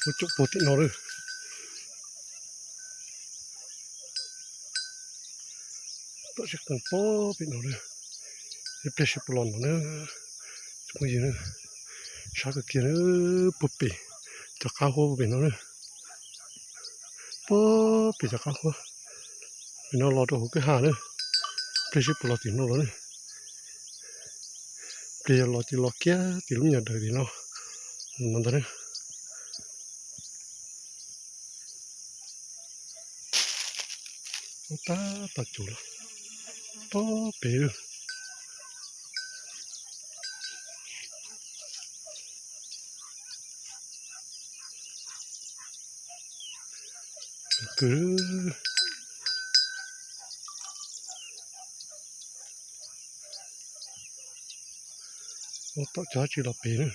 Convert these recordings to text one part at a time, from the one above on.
Muaj coob puag tim no lawm. Tom sib qees pob pem no lawm. Ib pliag sib puas los no na. Tsoom phooj ywg na, sab kawg kiag na, puag pem cov qab huab puag pem no na. Puag pem cov qab huab pem no los rau hauv kwj ha na. Ib pliag sib puas los tim no los na. Ib pliag yog los ces los kiag tim lub me nyuam dawm tim no, no ntag na. Tab tom caum los pob pem lawm. Kwv, ua tom cov tsis los pem na.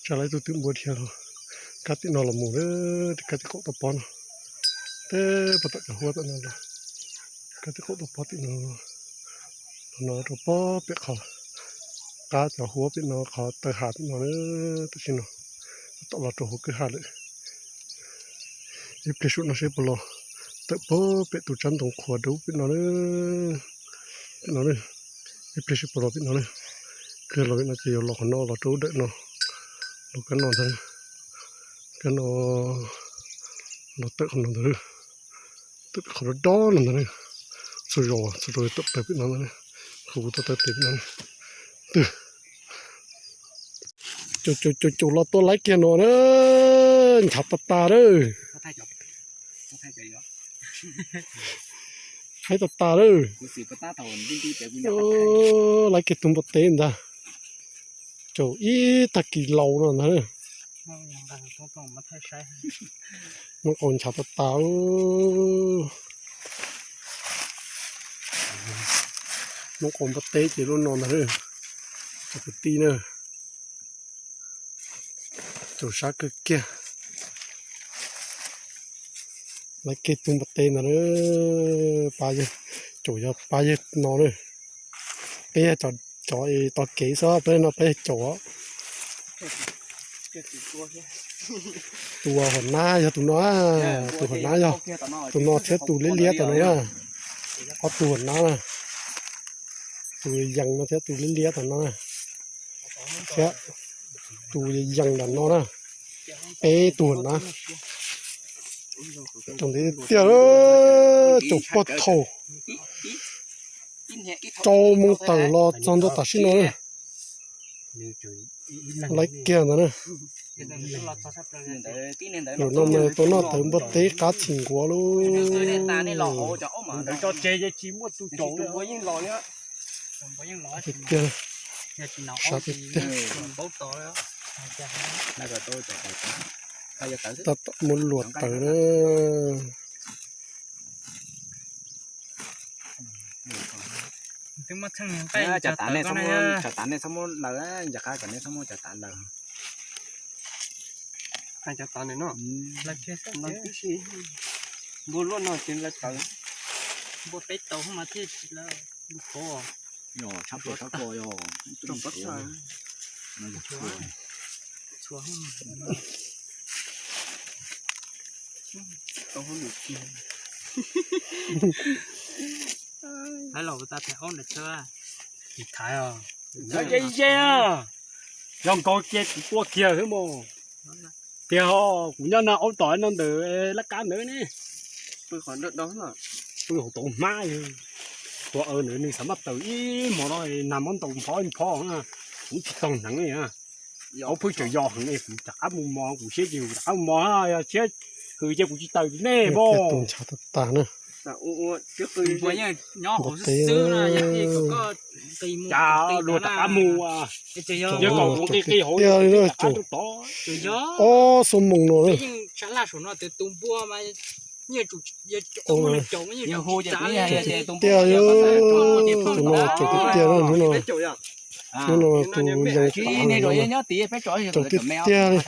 Tsa lawv tus twm npua dhia los kab tim no los mus lawm, kab tim qaum toj pob no. Teb puag tom cov huab tom no los, kab tim qaum toj pob tim no, no rau pob pem qhov qab cov huab pem no, qhov taw hav pem no na. Tam sim no tab tom los rau hauv kwj ha lawm. Ib pliag saum no seb puas los tawm pob pem tus tsab ntoo qhuav dub pem no na. Pem no na, ib pliag seb puas los pem no na. Ib pliag los pem no ces yuav los qhov no los rau dawm no, los kab no ntag. Kab no los tawm qhov no ntag. Tawm pem qhov dob dob no ntag na. Txhua zaus txhua zaus tawm pem no ntag na. Qhov kuv tau taw pem no na. Twb caum caum caum los tua laib kiag no na. Ntshav tas tas lawm. Haib tas tas lawm. Laib kiag tus npua teb ntag. Caum ib tag kis laus no ntag. Hmoob qaus ntshav tas tas. Hmoob qaus npua teb ces lub no ntag. Cov kwv tij na, caum sab kawg kiag. Laib kiag tus npua teb ntag na. Pab yawg, caum yog pab yawg no na. Peb yog cov, cov tos kev xwb, peb no peb yog caum. Tus huam nab yog tus no, tus huam nab yog tus no thiab tus liab liab tom no na. Ob tug huam nab na, tus yees no thiab tus liab liab tom no na, thiab tus yees nram no na. Peb tus huam nab. Caum ntev tiag, caum puag thaum rau moo tawm los txog ntua tam sim no na. Laib kiag ntawd na. Zaum no mas tau noj tawv npua teb qab txhim nkuav lauj. Tiag, sab tiag tiag. Tab tom muab luam tawv na. Cov tav nej txhob muab laws, nco qab kom nej txhob muab cov tav laws. Cov tav no, npua luaj no ces laws tawv. Npua peb tau mas thiaj tsis laws. Yog tshab plaws tshab koj yog. Hais los ua tau thaiv aub ntawm txhua. Thaiv os. Ze ze, yog nkaus ces kuv tua kiag xwb mog. Tiag ho, kuv nyob no aub tom no ntawm laj kab ntawd ne. Pw hauv tau hmab, tua aw ntawd nws xav maj taws ib hmo no nag mob ntaus nphov nphov, kuv tsis tau hneev li. Aub pheej tseem yos heev li, kuv rov qab mus mos, kuv siab ces kuv rov qab mus mos, yog siab hwm ces kuv tsis taws nej mog. Tus ntshav tas tas na. Cas luag rov qab mus, yog kom kuv nqi nqi hauv tiag li na, caum ob xuab moos no na. Tiag, tus no caum tiag tiag na, hnub no, hnub no tus yees tas no, caum tiag tiag li.